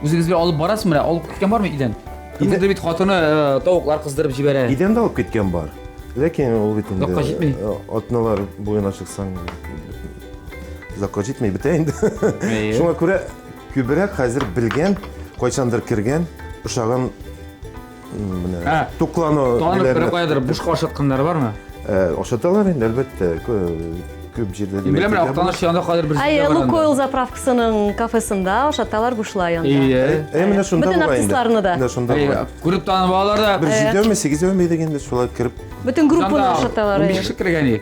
Үзегез белән алып барасызмы? Менә алып киткән бармы өйдән? Кемнеңдер бит хатыны э, тавыклар кыздырып җибәрә. Идән дә алып киткән бар. Ләкин ул бит инде Озакка җитми. э, атналар буена чыксаң озакка җитми бетә инде. Әйе. Шуңа күрә күбрәк хәзер белгән, кайчандыр кергән, ошаган менә Ә, туклану Танып ниләренә- бер каядыр бушка ашатканнар бармы? Э, Ашаталар инде, әлбәттә, күп җирдә Мин беләм, әйтергә Актаныш янында кадер бер Әйе, җирдә бар анда. Лукойл заправкасының кафесында ашаталар бушлай анда. Әйе. Әй, менә шунда Бөтен була инде. артистларны да. Менә шунда Әйе, була. Күреп танып алалар да. Бер җидәүме, сигезәүме идек инде, шулай кереп. Бөтен группаны ашаталар. 15 әйе. кеше кергән иде.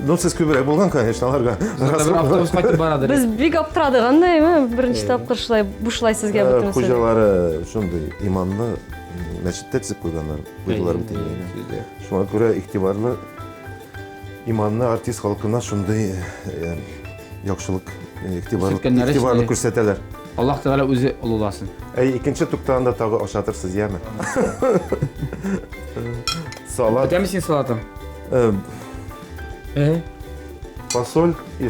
Ну, сез күбрәк булган, конечно, аларга. Бер автобус кайтып барадыр. Без бик аптырадык анда, әйме, беренче тапкыр шулай бушлай сезгә Э, бөтенесе. Хуҗалары шундый иманлы мәчеттә төзеп куйганнар, куйдылар бит инде. Шуңа күрә игътибарлы иманлы артист халкына шундый э, яхшылык, э, игътибарлы Күрсәткәннәре игътибарлы өчен. күрсәтәләр. Аллаһ Тәгалә үзе олыласын. Әй, икенче туктаганда тагы ашатырсыз, яме? Салат, Бетәме син салатың? э, Э, фасоль и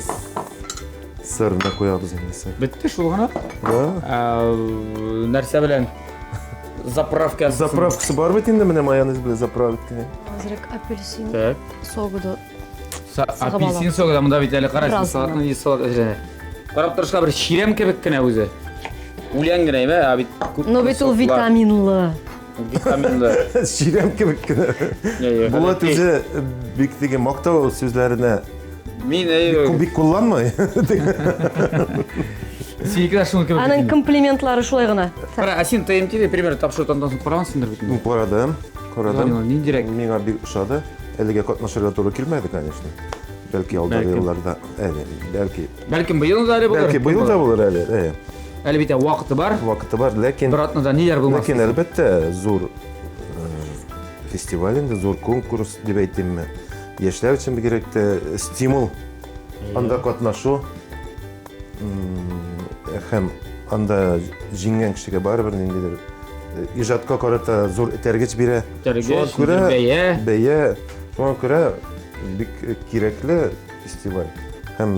сырны куябыз инде сыр. бетте шул гына. Да. Ә, Нәрсә белән? Заправка. Заправкасы бар бит инде менә майонез белән заправить итә. Азрак апельсин Так. согы да. Са- Сыгып Апельсин алам. согы да монда бит әле кара, син Бераз салатны гына. и салат әзерләнә. Карап торышка бер чирәм кебек кенә үзе. Үлән генә, әйме, ә бит күп Но бит ул соклар. витаминлы. Витаминлы. Чирәм кебек кенә. Булат үзе бик теге мактау сүзләренә Мин әйе. Бик кулланмый. Синеке дә шуның кебек. Аның комплиментлары шулай гына. Кара, ә син ТМТВ пример тапшыру тантанасын карагансыңдыр бит инде. Карадым, карадым. Ниндирәк? Миңа бик ошады. Әлегә катнашырга туры килмәде, конечно. Бәлки алдагы елларда, әле, бәлки. Бәлкем быел да әле булыр. Бәлки быел да булыр әле, әйе. Әле бит вакыты бар. Вакыты бар, ләкин бер атнада ниләр булмас. Ләкин әлбәттә, зур э, фестиваль инде, зур конкурс дип әйтимме. Яшьләр өчен бигрәк тә стимул анда катнашу һәм анда җиңгән кешегә барыбер ниндидер э, иҗатка карата зур этәргеч бирә. Этәргеч, күрә, бәя. Бәя. Шуңа күрә бик кирәкле фестиваль һәм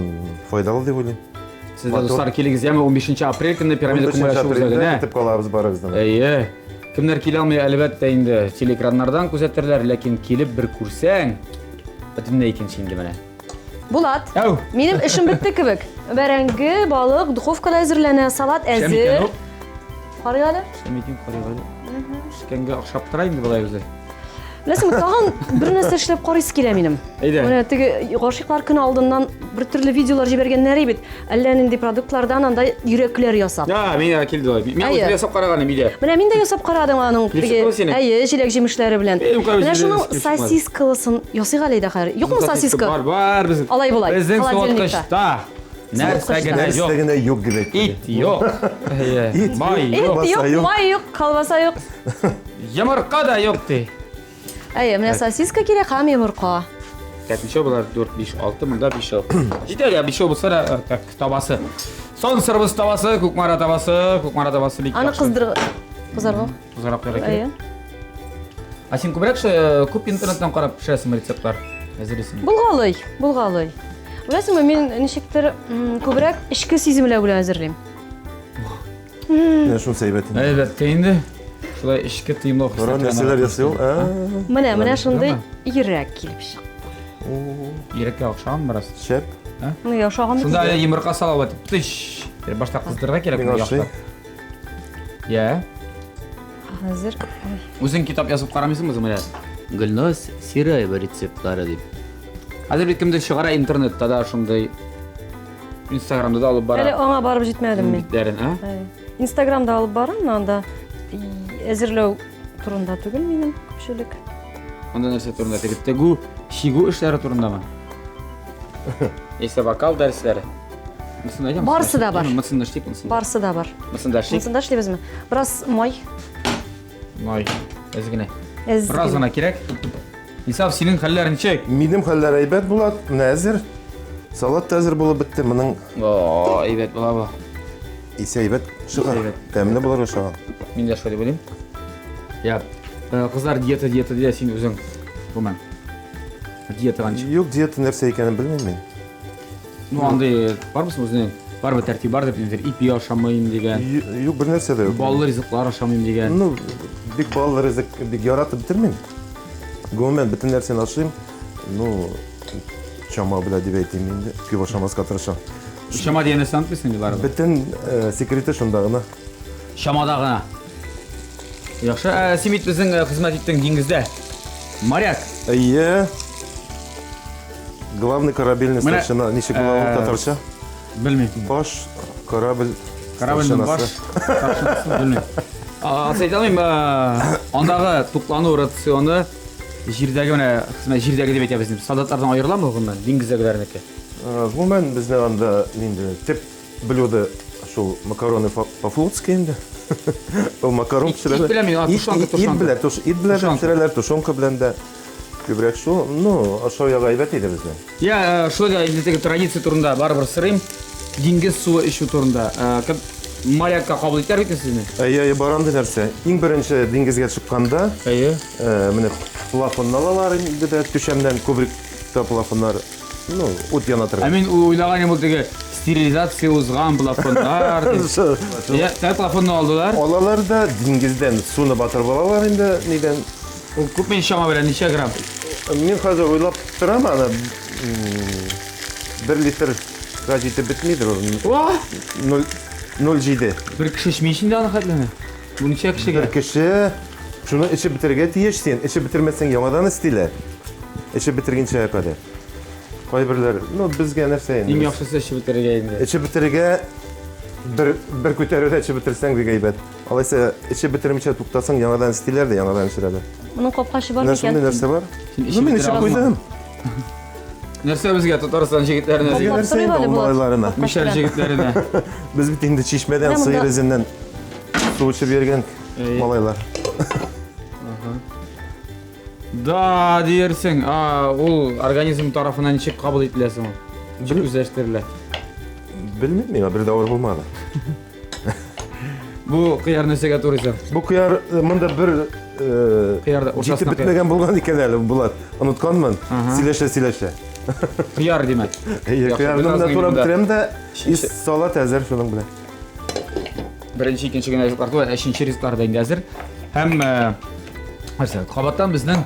файдалы дип уйлыйм. Сез дә, дуслар, килегез, яме 15 апрель көнне Пирамида күңел ачу үзәгенә. Көтеп калабыз барыгызны. Әйе. Кемнәр килә алмый, әлбәттә инде, телеэкраннардан күзәтерләр, ләкин килеп бер күрсәң, бөтенләй икенче инде менә. Булат, Әү. минем эшем бетте кебек. Бәрәңге, балык духовкада әзерләнә, салат әзер. Карыйк әле. Шәм икән, карыйк әле. Пешкәнгә охшап тора инде болай үзе. Беләсеңме, тагын бер нәрсә эшләп карыйсы килә минем. Әйдә. Менә теге гашыйклар көне алдыннан бер төрле видеолар җибәргәннәр бит. Әллә нинди продуктлардан анда йөрәкләр ясап. Я, миңа килде алай. Мин Әйе. үзем ясап караганым өйдә. Менә мин дә ясап карадым аның Килеп теге, чыктымы синең? әйе, җиләк-җимешләре белән. Эй, у кого Менә җиләк шуның җимеш чыкмады? сосискалысын ясыйк әле әйдә хәзер. Юкмы сосиска? Бар, бар безнең. Алай болай, Безнең холодильникта. суыткычта нәрсә генә Нәрсә юк. генә юк дип әйтте. Ит юк. Әйе. Ит Май юк. юк. Ит Колбаса юк, юк. май юк, колбаса юк. Йомырка да юк ди. Әйе, менә сосиска кирәк һәм йомырка. Так, ничә болар? 4, 5, 6, монда 5. Җитәр я, 5 булса да, э, так, табасы. Сон сырбыз табасы, Кукмара табасы, Кукмара табасы бик Аны яхшы. кыздыр кызарга. Кызарак куярга Әйе. кирәк. А син күбрәк э, күп интернеттан карап пешерәсеңме рецептлар? Әзерлисеңме? Булгалый, булгалый. Беләсеңме, мин ничектер м, күбрәк эчке сиземләү белән әзерлим. Менә шунысы әйбәт инде. Әлбәттә инде. Шулай эчке тыймлау Кара нәрсәләр ясый ул. А, Менә, менә шундый Күрәме? йөрәк килеп чыкты. Йөрәккә охшаган бераз. Шәп. Ну, я ошаган бит. Шунда әле йомырка сала бит. Тыш. Башта кыздырырга кирәк Миңа моны ошый. яхшылап. Я. Хәзер. Ой. Үзең китап язып карамыйсыңмы менә? Гөлназ Сираева рецептлары дип. Хәзер бит кемдер чыгара интернетта да шундый Инстаграмда да алып Әле бара. аңа барып җитмәдем мин. Битләрен, а? Әй. Инстаграмда алып барам, анда әзерләү турында түгел минем күпчелек. Анда нәрсә турында? Теге тегү, чигү эшләре турындамы? Яисә вокал дәресләре. Монысын әйтәм. Барысы да бар. Монысын да эшлик, монысын. Барысы да бар. Монысын да эшлик. Монысын да эшлибезме? Бераз май. Май. Әз генә. Әз Бераз гына кирәк. Исаф, синең хәлләр ничек? Минем хәлләр әйбәт була. Менә әзер. Салат та әзер булып бетте. Моның О, әйбәт була бу. исе әйбәт чыга. Әйбәт. Тәмле булыр ошаган. Мин дә шулай дип уйлыйм. Я, э, кызлар диета, диета дия, син үзең гомумән. Диетага ничек? Юк, диета нәрсә икәнен белмим мин. Ну, андый бармы соң үзенең? Барбы тәртип бар дип, ниндидер ипи ашамыйм дигән, Юк, бер нәрсә дә юк. баллы ризыклар ашамыйм дигән. Ну, бик баллы ризык бик яратып бетермим. Гомумән, бөтен нәрсәне ашыйм. Ну, чама белән дип әйтим инде. Күп ашамаска тырышам. Чама дигән нәрсәне онытмыйсың инде барыбер. Бөтен э, секреты шунда гына. Чамада гына. Яхшы, ә, син бит безнең э, хезмәт иттең диңгездә. Моряк. Әйе. Главный корабельный Менә, старшина. Ничек була ул э, татарча? Белмим. Баш корабль Корабльнең баш старшинасы. старшинасы белмим. Асы әйтә алмыйм, э, андагы туклану рационы җирдәге менә хезмәт җирдәге дип әйтәбез инде. Солдатлардан аерыламы гомумән диңгездәгеләрнеке? Э, Гомумән безнең анда нинди төп блюдо шул макароны по-флотски инде. Ул макарон Ит- пешерәләр. ит белән мин, а, Ит- тушенка, ит- тушенка. Ит белән, туш, ит белән дә Тушенка. пешерәләр, тушенка белән дә. Күбрәк шул, ну, ашау ягы әйбәт иде безнең. Я, э, шулай да инде теге традиция турында барыбер сорыйм. Диңгез суы эчү турында. Э, Кем морякка кабул итәр бит сезне? Әйе, әйе, бар андый нәрсә. Иң беренче диңгезгә чыкканда, Әйе. э, менә плафонны алалар инде дә түшәмнән күбрәк плафоннар, ну, ут яна Ә торган. мин уйлаган идем ул теге стерилизация узган плафоннар. дип. Я, теге плафонны алдылар. Алалар да диңгездән суны батырып алалар инде нидән. Ул күпме чама белән ничә грамм? Мин хәзер уйлап торам аны бер литрга җитеп бетмидер ул. О! 0,7. Бер кеше эчми инде аны хәтлеме? Бу ничә кешегә? Бер кеше. Шуны эчеп бетерергә тиеш син. Эчеп бетермәсәң, яңадан өстиләр. Эчеп бетергәнчә кадәр. Кайберләр, ну, безгә нәрсә инде? Иң яхшысы эчеп бетерергә инде. Эчеп бетерергә бер бер күтәрүдә эчеп бетерсәң бик әйбәт. Алайса эчеп бетермичә туктасаң, яңадан өстиләр дә, яңадан эчерәләр. Моның капкачы бар микән? Менә шундый нәрсә бар. Ну, мин эчеп куйдым. Нәрсә безгә Татарстан җегетләренә? Безгә нәрсә инде ул малайларына? Мишәр җегетләренә. Без бит инде чишмәдән, сыер эзеннән су эчеп йөргән малайлар. Да, диярсең. А, ул организм тарафыннан ничек кабул ителә соң? Ничек үзләштерелә? Белмим, миңа бер дә авыр булмады. Бу кыяр нәрсәгә турыйсың? Бу кыяр э, монда бер э, кыяр җитеп бетмәгән булган икән әле, Булат. Онытканмын. Сөйләшә, сөйләшә. Кыяр димәк. Әйе, кыярны менә турап бетерәм дә, и салат әзер шуның белән. Беренче, икенче генә ризыклар түгел, өченче ризыклар да инде әзер. Һәм э, нәрсә, кабаттан безнең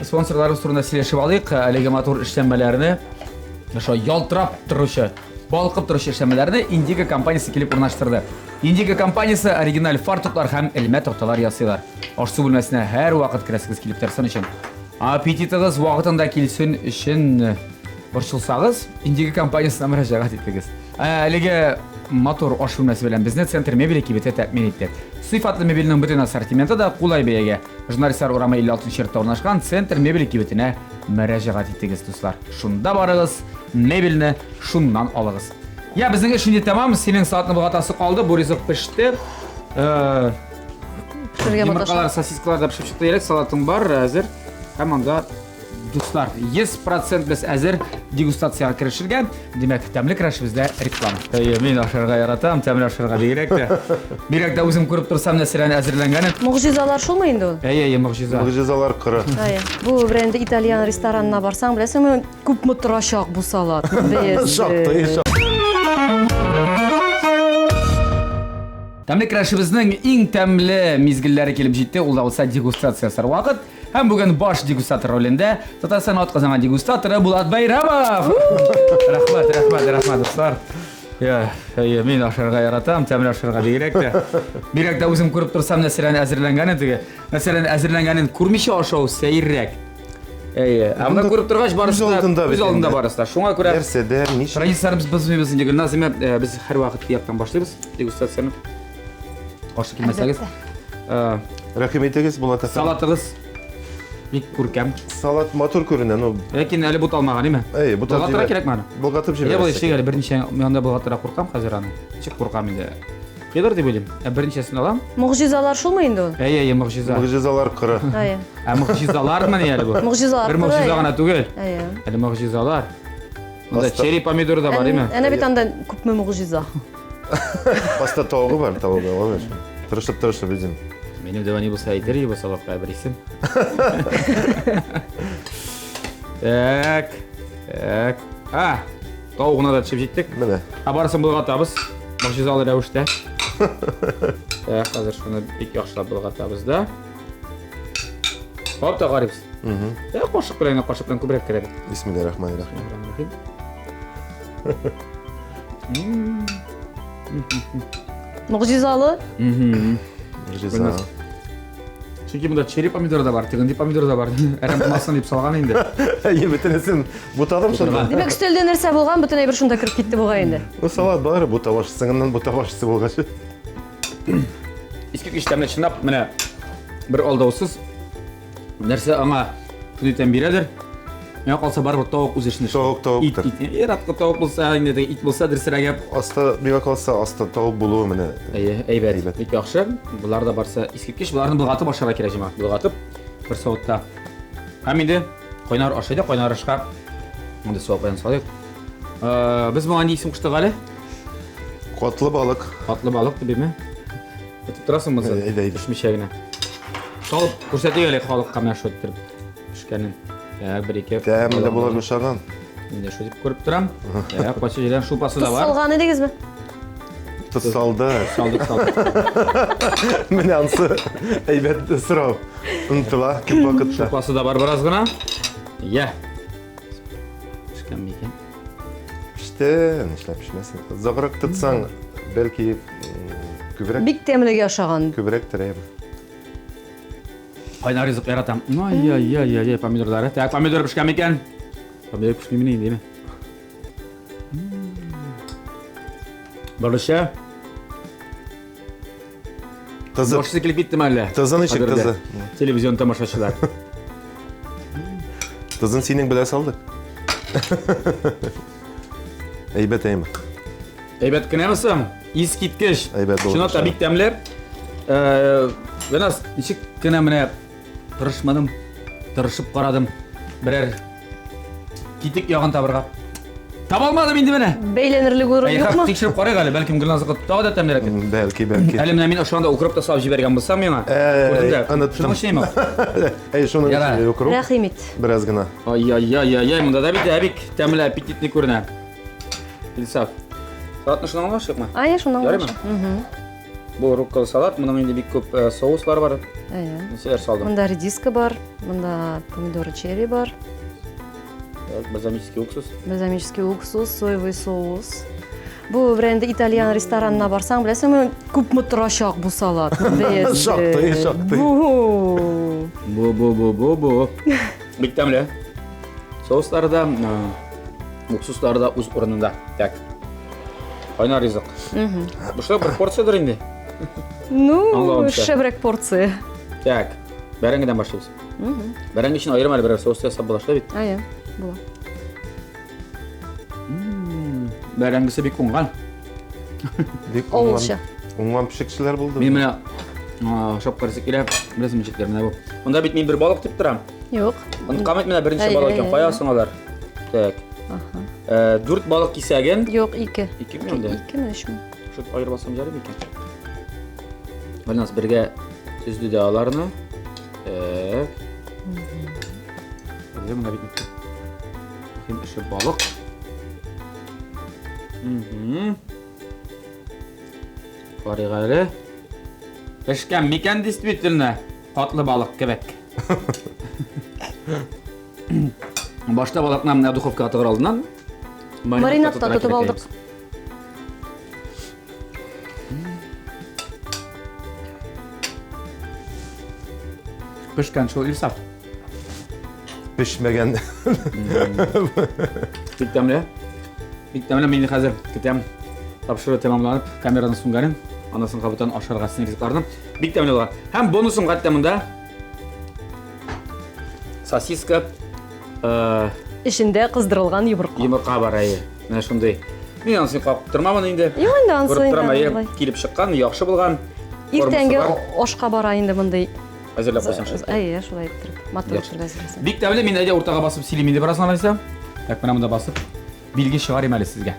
спонсорларыбыз турында сөйләшеп алыйк. Әлеге матур эшләнмәләрне, шулай ялтырап торучы Балкып торучы эшләнмәләрне Индиго компаниясе килеп урнаштырды. Индиго компаниясе оригиналь фартуклар һәм элмә такталар ясыйлар. Аш-су бүлмәсенә һәрвакыт керәсегез килеп торсын өчен. Аппетитыгыз вакытында килсен өчен борчылсагыз, Индиго компаниясенә мөрәҗәгать итегез. Ә, әлеге матур аш бүлмәсе белән безне Центр мебели кибете тәэмин итте. Сыйфатлы мебельнең бөтен ассортименты да кулай бәягә. Журналистлар урамы 56 йортта урнашкан Центр мебели кибетенә мөрәҗәгать итегез, дуслар. Шунда барыгыз, мебельне Шуннан алыгыз. Я, безнең эш инде тәмам. Синең салатны болгатасы калды. Бу ризык пеште. Э, Пешерергә маташа. Йомыркалар, сосискалар да пешеп чыкты. Ярек салатың бар, әзер. Һәм анда дуслар, 100% без әзер дегустациягә керешергә. Димәк, тәмле көрәшебездә реклама. Әйе, мин ашарга яратам, тәмле ашарга бигрәк тә. Бигрәк тә үзем күреп торсам, нәрсәләрне әзерләнгәнен. Могҗизалар шулмы инде ул? Әйе, әйе, могҗиза. Могҗизалар кыры. Әйе. Бу бренды итальян ресторанына барсаң, беләсеңме, Күпме торачак бу салат? Шактый, Тәмле көрәшебезнең иң тәмле мизгелләре килеп җитте. Ул да булса дегустация ясар вакыт. Һәм бүген баш дегустатор ролендә Татарстан атказанган дегустаторы Булат Байрамов. Рәхмәт, рәхмәт, рәхмәт, дуслар. Я, әйе, мин ашарга яратам, тәмле ашарга бигрәк тә. Бигрәк тә үзем күреп торсам, нәрсәләрне әзерләнгәнен теге, нәрсәләрне әзерләнгәнен күрмичә ашау сәеррәк. Әйе. Ә монда күреп торгач барысы да алдында күз алдында барысы да. Шуңа күрә нәрсәдә ничек традицияләребез бозмыйбыз инде Гөлназ, димәк, э, без һәрвакыт яктан башлыйбыз дегустацияне. Каршы килмәсәгез. Э, Рәхим итегез, Булат әфәнде. Салатыгыз бик күркәм. Салат матур күренә, ну. Ләкин әле буталмаган, димме? Әйе, буталып Болгатырга кирәкме аны? Болгатып җибәрәсез. Я болай эшлик әле, берничә янда болгатырга куркам хәзер аны. Ничек куркам инде. Кыйдыр дип уйлыйм. Ә берничәсен алам. Могҗизалар шулмы инде ул? Әйе, әйе, могҗиза. Могҗизалар кыры. Әйе. Ә могҗизалармыни әле бу? Могҗизалар Бер могҗиза гына түгел. Әйе. Әле могҗизалар. Монда черри помидоры да бар, име? Әнә бит анда күпме могҗиза. Аста тавыгы бар, тавыгы алып. Тырышып, тырышып үзем. Минем дә ни булса әйтер иде бу салатка бер исем. Так. Так. А, Тавыгына да төшеп җиттек. Менә. Ә барысын болгатабыз. Могҗизалы рәвештә. Так, хәзер шуны бик яхшылап болгатабыз да. Кабып та карыйбыз. Ә кашык белән генә кашык белән күбрәк керә бит. Бисмиллахир-рахманир-рахим. Могҗизалы. Могҗиза. Чөнки монда черри помидор да бар, тегенди помидор да бар. Әрәм булмасын дип салган инде. Әйе, бөтенесен бутадым шунда. Димәк, өстәлдә нәрсә булган, бөтен әйбер шунда кереп китте бугай инде. Ну, салат бар, бута баш, сыңыннан бута башысы булгач. Искиткеч тәмле, чынлап, менә бер алдаусыз нәрсә аңа шундый тәм бирәдер. Миңа калса барыбер тавык үз эшен эшли. Тавык тавыктыр. Ит, ит. Ир-атка тавык булса, инде теге ит булса дөресрәге. Аста, миңа калса, аста тавык булуы менә. Әйе, әйбәт. Әйбәт. Бик яхшы. Болар да барсы искиткеч. Боларны болгатып ашарга кирәк, җәмәгать. Болгатып бер савытта. Һәм инде кайнар аш иде, кайнар ашка мондый суак белән салыйк. Э, без моңа ни исем куштык әле? Котлы балык. Котлы балык дип име? Көтеп торасың монысы? Әйдә, әйдә. Пешмичә генә. Салып күрсәтик әле халыкка менә шулай иттереп пешкәнен. Так, бер ике. Тәмле булыр ошаган. Инде шулай дип күреп торам. Так, кайсы җирдән шулпасы да Тоз бар. салган идегезме? Тоз салды. Салдык, салдык. Менә ансы әйбәт сорау. Онытыла күп вакытта. Шулпасы да бар бераз гына. Я. Пешкән микән? Пеште, нишләп пешмәсен. Озаграк тотсаң, бәлки күбрәк Бик тәмлегә ошаган. күбрәк терәм. Кайнар ризык яратам. Ай-яй-яй-яй, помидорлары. Так, помидор пешкән микән? Помидор пешми инде, димме? Борычы. Тызы. Башы килеп киттеме әллә? Тызы ничек Кадерле тызы? Телевизион тамашачылар. Тызын синең белә салдык. Әйбәт әйме. Әйбәт кенәме соң? Искиткеч. Әйбәт булып Чынлап та пешә. бик тәмле. Э, Гөлназ, ничек кенә менә тырышмадым, тырышып карадым. Берәр китек ягын табырга. Таба алмадым инде менә. Бәйләнерлек урын Әй, хак, юкмы? тикшереп карыйк әле, бәлкем Гөлназыкы тагы да тәмлерәк. Бәлки, бәлки. Әле менә мин ошанда укроп та салып җибәргән булсам миңа. Әй, Күрдем дә. оныттым. Шуның өчен Әй, шуның Яра. өчен укроп. Рәхим ит. Бераз гына. Ай-яй-яй-яй, монда да бит бик тәмле, аппетитный күренә. Илсаф. Салатны шуннан алышыкмы? Әйе, шуннан Ярыймы? алышык. Мгм. Бу руккола салат, моның инде бик күп э, соуслар бар. Әйе. Нәрсәләр салдым? Монда редиска бар, монда помидоры черри бар, Так, Бальзамический уксус. бальзамический уксус, соевый соус. Бу бер инде итальян ресторанына барсаң, беләсеңме, күпме торачак бу салат. Бәясе. Шактый, шактый. Бу. Бу бу бу бу бу. Бик тәмле. Соуслары да, э, уксуслары да үз урынында. Так. Кайнар ризык. Бу шулай бер порциядыр инде. Ну, Аңлавымча. шәбрәк порция. Так. Бәрәңгедән башлыйбыз. Бәрәңге өчен аерым әле берәр соус ясап була шулай бит. Әйе, була. Бәрәңгесе бик уңган. Бик уңган. Авылча. Уңган пешекчеләр булды. Мин менә ашап карыйсы килә. Беләсең ничекләр менә бу. Монда бит мин бер балык дип торам. Юк. Оныткан бит менә беренче Әйе, балык икән. әйе, Кая әйе. соң алар? Так. Аһа. Э, Дүрт балык кисәген. Юк, ике. Икеме инде? Икеме, өчме? Шут аерып алсам ярый микән? Гөлназ бергә төзде дә аларны. Так. Бергә менә бит. Мөһим эше балык. Мгм. Карыйк әле. Пешкән микән действительно? Татлы балык кебек. Башта балыкны менә духовкага тыгыр алдыннан Маринадта тотарга тотып кирәк алдык. Пешкән шул Илсаф. Пешмәгән. Бик тәмле. Бик тәмле. Мин хәзер көтәм. Тапшыру тәмамланып, камераның сүнгәнен, аннан соң кабаттан ашарга сезнең ризыкларны. Бик тәмле булган. Һәм бонусым хәтта монда сосиска, э, Эчендә кыздырылган йомырка. йомырка бар әйе. Менә шундый. Мин анысын кабып тормамын инде. Юк инде анысы Күреп торам, инде әйе, болай. килеп чыккан, яхшы булган. Иртәнге Формасы бар. ашка бара инде мондый. Әзерләп куйсаң шул. Әйе, шулай иттереп. Матур Яхшы. иттереп әзерләсәң. Бик тәмле, мин әйдә уртага басып сөйлим инде бераз алайса. Так, менә монда басып билге чыгарыйм әле сезгә.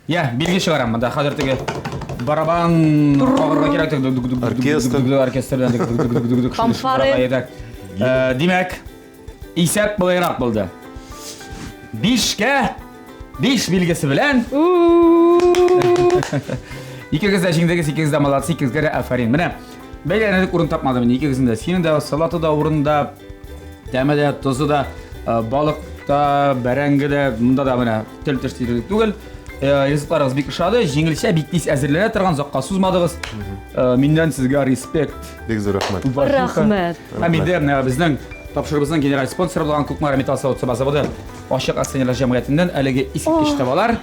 Я, билге чыгарам монда хәзер теге барабан кагырга кирәк. Оркестр. Оркестр белән. Фанфары. Так. Э, Димәк, исәп былайрак булды. Бишкә биш билгесе белән Икегез дә җиңдегез, икегез дә молодцы, икегезгә дә афәрин. Менә бәйләнерлек урын тапмадым мин икегезнең дә. Синең дә салаты да урында, тәме дә, тозы да, э, балык та, бәрәңге дә, монда да менә тел теш тидерлек түгел. Э, Ризыкларыгыз бик ошады, җиңелчә, бик тиз әзерләнә торган, озакка сузмадыгыз. Э, Миннән сезгә респект. Бик зур рәхмәт. Рәхмәт. Һәм инде менә безнең тапшырубызның генераль спонсоры булган Кукмара металл савыт-саба заводы ачык акционерлар җәмгыятеннән әлеге искиткеч табалар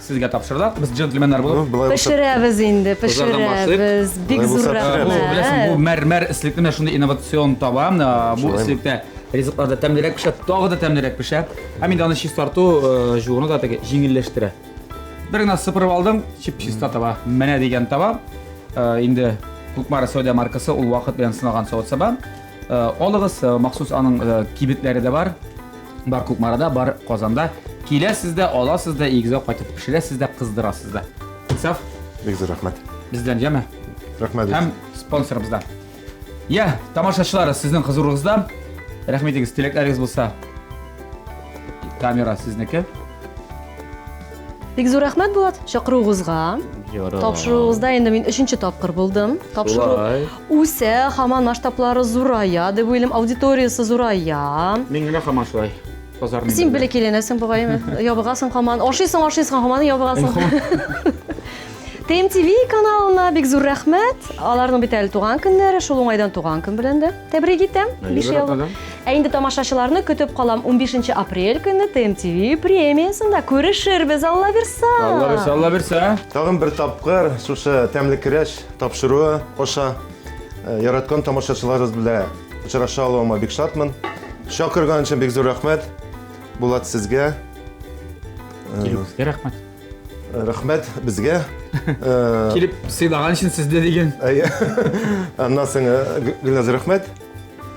сезгә тапшырыла. Без джентльменнар Ну, булып болай булса, Пешерәбез инде, Кызлардан башлыйк. пешерәбез. Бик Болай зур булса Бу, пешерәбез. беләсең, бу рәхмәт. мәрмәр эслекне менә шундый инновацион таба. Бу Шулаймы? эслектә ризыклар да тәмлерәк пешә, тагы да тәмлерәк пешә. Һәм инде аны чистарту, э, жууны да теге җиңелләштерә. Бер генә сыпырып алдың, чип-чиста таба. Менә дигән таба. Э, Инде Кукмара сәүдә маркасы ул вакыт белән сыналган савыт-саба. Э, Алыгыз, э, махсус аның э, кибетләре дә бар. Бар Кукмарада, бар Казанда. Киләсез дә, аласыз да, өегезгә кайтып пешерәсез дә, кыздырасыз да. Инсаф, бик зур рәхмәт. бездән яме. Рәхмәт. Һәм спонсорыбыздан. Я, тамашачылар, сезнең хозурыгызда. Рәхмәт итегез, теләкләрегез булса. Камера сезнеке. Бик зур рәхмәт, Булат, чакыруыгызга. Тапшыруыгызда инде мин өченче тапкыр булдым. Тапшыру Шулай. үсә, һаман масштаблары зурая, дип уйлыйм, аудиториясе зурая. Мин генә һаман шулай. Базарны. Син бәләкәйләнәсең бугай, ябыгасың һаман. Ашыйсың, ашыйсың, һаман ябыгасың. ТМТВ каналына бик зур рәхмәт. Аларның бит әле туган көннәре, шул уңайдан туган көн белән дә тәбрик итәм. Биш ел. Ә инде тамашачыларны көтеп калам 15 апрель көнне ТМТВ премиясендә күрешербез, Алла бирса. Алла бирса, Алла бирса. Тагын бер тапкыр шушы тәмле көрәш тапшыруы аша э, яраткан тамашачыларыбыз белән очраша алуыма бик шатмын. Чакырган өчен бик зур рәхмәт. Булат сезгә. Килүегезгә рәхмәт. Рәхмәт безгә. Э, Килеп сыйлаган өчен сездә деген. Әйе. Аннан соң э, Гөлназ рәхмәт.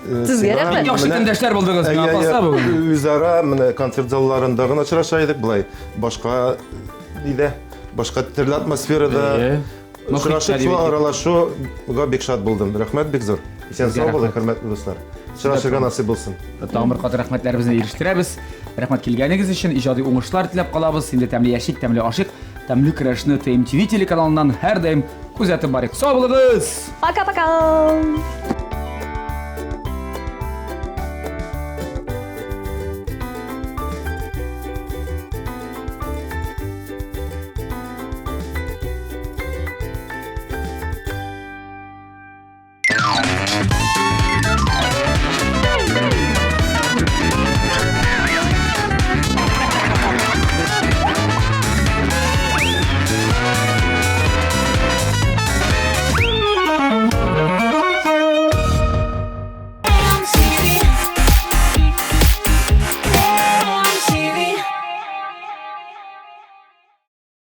Э, Сезгә рәхмәт. Яхшы көндәшләр булдыгыз миңа калса бүген. Үзара менә концерт залларында гына очраша идек, болай башка нидә, башка төрле атмосферада. Очрашып, шул аралашуга бик шат булдым. Рәхмәт бик зур. Исән сау булыгыз, хөрмәтле дуслар. Очрашырга насыйп булсын. Тагын бер кат рәхмәтләребезне ирештерәбез. Рәхмәт килгәнегез өчен, иҗади уңышлар теләп калабыз. Инде тәмле яшик, тәмле ашыйк. Тәмле көрәшне ТМТВ телеканалыннан һәрдаим күзәтеп барыйк. Сау булыгыз! Пока-пока!